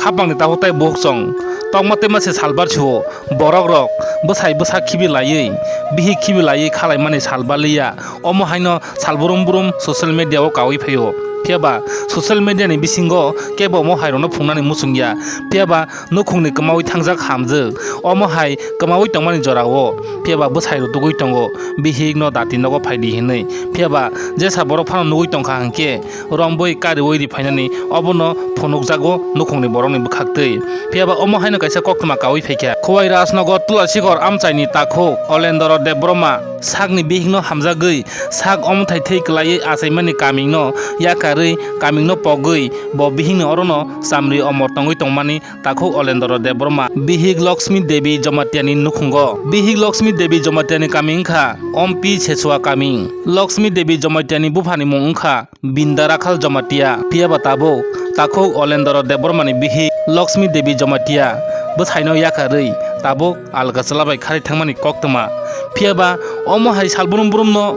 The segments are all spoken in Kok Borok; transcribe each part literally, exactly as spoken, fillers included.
Hapangni takhuk tai bukhuk chwng tongma twima se salbar sio. Borok rok bwsai bwsa khibi laiwi, bihik khibi laiwi khalaimani salbar liya. Omo haino sal brum brum social media o kaui phaio. Phiya ba social media ni bisingo kebo omo hai rokno phungnani muchung ya. Phiya ba nukhungni kwmaui thangjak hamjwk. Omo hai kwmaui tongmani jorao. Phiya ba bwsai rok tugui tongo, bihik no dati nogo phaidi hinwi. Phiya ba jesa borok phano nugui tongkha hinkhe, romboi kariui ri phainani obono phunukjago nukhungni borokni bwkhaktwi. Phiya ba omo haino kaisa koktwma kaui phaikha. Khowai Rajnagar Tulasikor amchaini takhuk Olendro Debbarma sakni bihikno hamjagwi sak omthai thwi kwlaiwi achaimani kamingno yakarwi kamingno pogwi bo bihikni orono chamri omor tongwi tongmani takhuk Olendro Debbarma, bihik Lakshmi Devi Jamatia ni nukhungo. Bihik Lakshmi Devi Jamatia ni kami wngkha Ompi Sechua kami. Lakshmi Devi Jamatia ni bupha ni mung wngkha Binda Rakhal Jamatia. Phiya ba tabuk takhuk Olendro Debbarma ni bihik Lakshmi Devi Jamatia bwsai no yakarwi tabuk alka chwla bai kharwi thangmani koktwma. Phiya ba omo hai sal brum brum no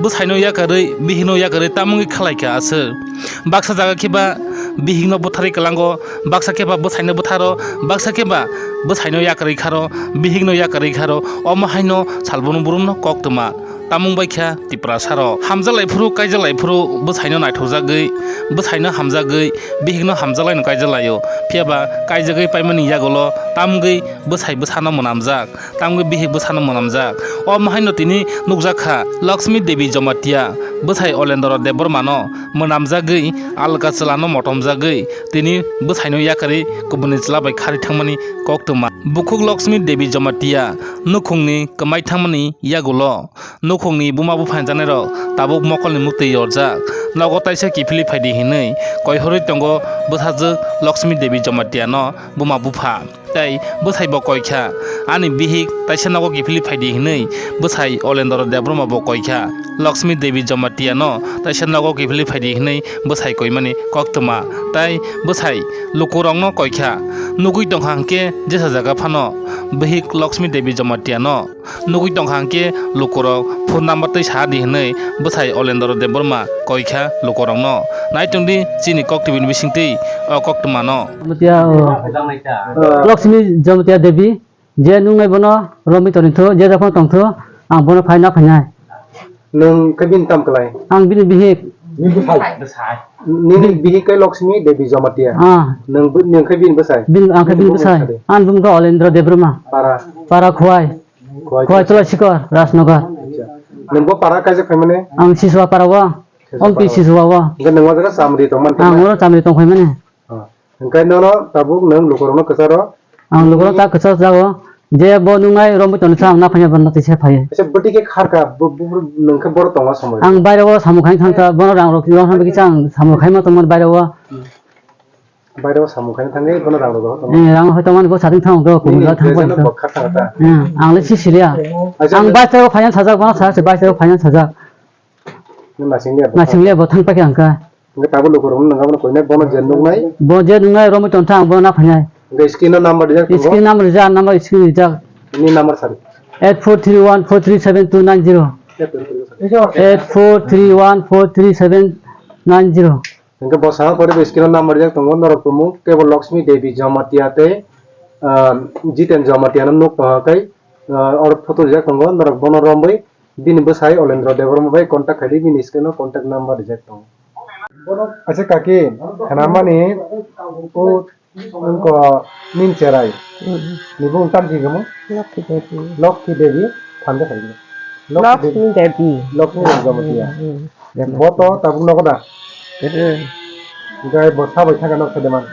bwsai no yakarwi, bihik no yakarwi tamungwi khalai kha aswk. Baksa jaga khe ba bihik no butharwi kwlango, baksa khe ba bwsai no butharo, baksa khe ba bwsai no yakarwi kharo, bihik no yakarwi kharo, omo haino sal brum brum no koktwma. Tamung bai kha Tiprasa rok. Hamjaklai phuru, kaijaklai phuru bwsai no naithokjagwi, bwsai no hamjagwi, bihik no hamjaklai no kaijaklaio. Phiya ba kaijagwi paimani yagulo tamgwi bwsai bwsa no mwnamjak. Tamgwi bihik bwsano mwnamjak. Omo haino tini nukjak kha Lakshmi Devi Jamatia, bwsai Olendro Debbarmano mwnamjagwi alka chwlano motomjagwi tini bwsaino yakarwi kubuni chwla bai kharwi thangmani koktwma. Bukhuk Lakshmi Devi Jamatia nukhungni kwmai thangmani yagulo nukhungni buma bupha janairok tabuk mokolni muktwi yorjak. Nogo taisa kiphilwi phaidi hinwi koihorwi tongo bwsajwk Lakshmi Devi Jamatiano buma bupha. Tei bwsai bo koi kha, "Ani bihik taisa nogo kiphilwi phaidi," hinwi bwsai Olendro Debbarma bo koi kha, Lakshmi Devi Jamatia no taisa nogo kiphilwi phaidi hinwi bwsai koimani koktwma. Tei bwsai lukurokno koi kha, nugwi tongkha hinkhe jesa jaga phano bihik Lakshmi Devi Jamatia no nugwi tongkha hinkhe lukurok phone number twi sa di hinwi bwsai Olendro Debbarma koi kha lukurokno. Naitung di chini kok T V ni bisingtwi o koktwmano. Jamatia, o. Lakshmi Jamatia Devi, je nungnai bono romwi tongthu, je jokhon tongthu, ang bono phaina phainai. Nwng khe bini tam kwlai? Ang bini bihik. Nini bihik khe Lakshmi Devi Jamatia. Ah. Nwng bo-, nwng khe bini bwsai? Bin, ang khe bini bwsai. Ang bumung khe Olendro Debbarma. Para? Para Khwai. Khwai Tulasikor, Rajnagar. Acha. Nwng bo para kaijak phaimani? Ang Siswa para o. Siswa para o. Ompi Siswa o. Hwnkhe nwng o jaga chamri tongmani? Ang oro chamri tongphaimani. Ah. Hwnkhe nono tabuk nwng lukurokno kwcharo? Ang lukurok ta kwchar jago. Je bo nungnai romwi tongsa ang na phaiya, bono tisa phaiya. Acha, bwtwi khe kharkha, bo, bo, bo, nwng khe boro tongo somoi? Ang baire o samung khai thangkha, bono rang rok rong thangkha, ang samung khai ma tongmani baire o. Hmm. Baire o samung khai thangwi bono rang rok rong thangwi? Eh, rang hoi tongmani bo sating thang do, kubun present thang bo kha thang ta? Eh, ang le si siliya. Acha, ang baire o phaiya sajak, bono sajak, baire o phaiya sajak. Nang naising liya bo? Naising liya bo, thang paikha ang kha. Hwnkhe tabuk lukurokno nang abono koinai, bono je nuknai? Bo je nuknai romwi tongtha ang bono na phainai. Hwnkhe screen o number rijak tongo? Screen number rijak, number screen rijak. Ni number sari? Eight four three one four three seven two nine zero. Eight four three one four three seven nine zero. Hwnkhe bo saka kori bo screen o number rijak tongo, norok tumung kebo Lakshmi Devi Jamatia tei, ah, Jiten Jamatia no nuk tongkha khe, ah, oro photo rijak tongo, norok bono romwi bini bwsai Olendro Debbarma bai contact khaidi, bini screen o contact number rijak tongo. Acha kaki, khanamani o wngkha nini cherai. Mm. Ni bung tam si kamo? Lokhi Devi. Lokhi Devi, thangde khaidi. Lokhi Devi. Lokhi Devi. Lokhi Devi Jamatia. Mm, mm. Bo to tabuk nogo da? Mm. Gai bo sabai thangka nok khaide man?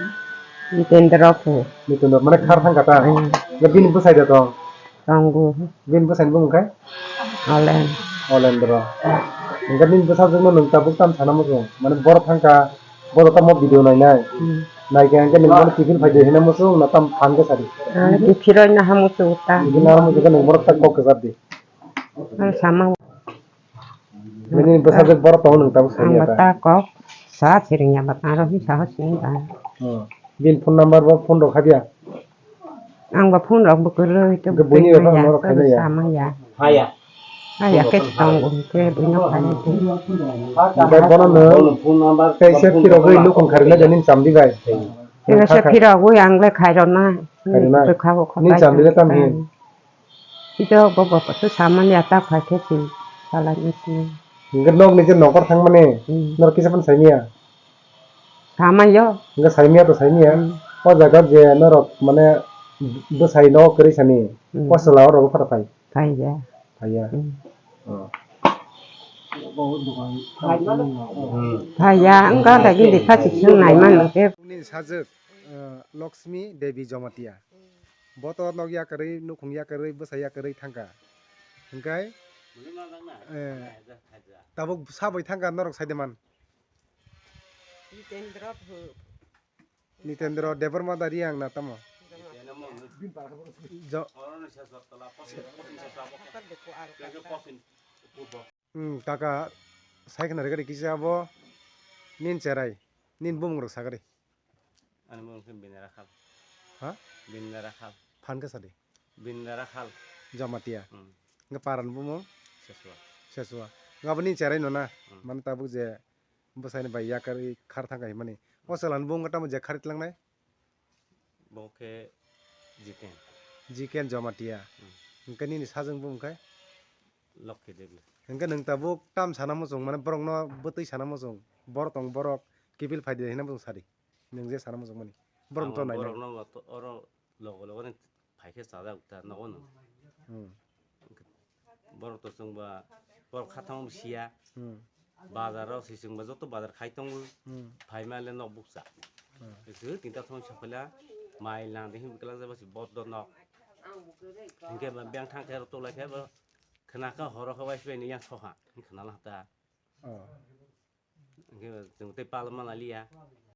Jitendra phu. Jitendra, mane khar thangka ta? Mm. Ga bini bwsai da tong? Tongo. Bini bwsani bumung khe? Olen. Olendro. Hwnkhe nini bwsajwkno nwng tabuk tamo sana muchung? Mane borok thangkha, borok tamo video nainai. Hmm. Naikhe hwnkhe nwng bono kiphil phaidi hwnwi muchung na tamo phan khe sadi? Ah, kiphilrokno ha muchung ta. Kiphilno ha muchung khe nwng borok ta kok kwchar di. Ang sama. Nini bwsajwk borok tongo nwng tabuk sadi ta? Ang bata kok sa siring ya bata aro hi saho sini ba. Hmm. Bini phone number bo phone rok habya? Ang ba phone rok bo kwrwi to. Hwnkhe buini bwtwi rok maya, norok khaina ya? Sama ya. Haya. Haya khe tong hwnkhe buino khaina. Hwnkhe bono nwng phone number tei safety rogwi lukung kharina jani chamdi bai. Tei se phirogwi ang le khairokna. Khairokna? Bwkha bo khabai. Ni chamli le tam hin? Sito bo bo to samani ata phai khe si salai ni si. Hingke nok ni je nokar thangmani, hmm, norok kisa phano saimiya? Samai yo. Hingke saimiya to saimiya. Hmm. O jaga je norok mane bwsai nogo kwrwi sani, hmm, o chwla o rok phano phai? Phai ya. Phai ya. Hmm. Oh. Hmm. Phai ya, wngkha da gini kha si sung nai mano khe. Nini sajwk, eh, Lakshmi Devi Jamatia. Bo to nok yakarwi, nukhung yakarwi, bwsa yakarwi thangkha. Hingkai, eh, tabuk sabai thangkha norok saideman. Jitendra Bhut. Nitendra Debbarma dari ang na tamo. Jo-, hmm, kaka, sai khna rwgadi kisa abo, nin cherai, nin bumung rok sagadi. Ani bumung khe Binara Khal. Ha? Binara Khal. Phan khe sadi? Binara Khal. Jamatia. Hmm. Nga paran bumung? Sesua. Sesua. Nga bo nin cherai no na? Hmm. Mane tabuk je bwsaini bai yakarwi khar thangkha himani. O chwlani bumung tamo je khar tlangnai? Bo khe Jiken. Jiken Jamatia. Hmm. Hingke nini sajwng bumung khe? Lokhi Devi. Hingke nwng tabuk tam sana muchung, mane borokno bwtwi sana muchung. Borok tong borok kiphil phaidi hinwi muchung sadi. Nwng je sana muchung mani. Borok to nainai. Borokno oro logo logo ni phaikhe chajak ta nogo no. Hmm. Borok to chwngba borok khathang siya. Hmm. Bazar o si chwngba joto bazar khai tongo. Hmm. Phaima le nok bukcha. Hmm. Khe tinta thong saphaila mai lang de hin bikla jaba si boddo nok. Hingke ba beng thang khe to lai khe ba khna kha horo kha bai bai ni yang soha. Khna la ta. Oh. Hingke chwng tei pal mana liya.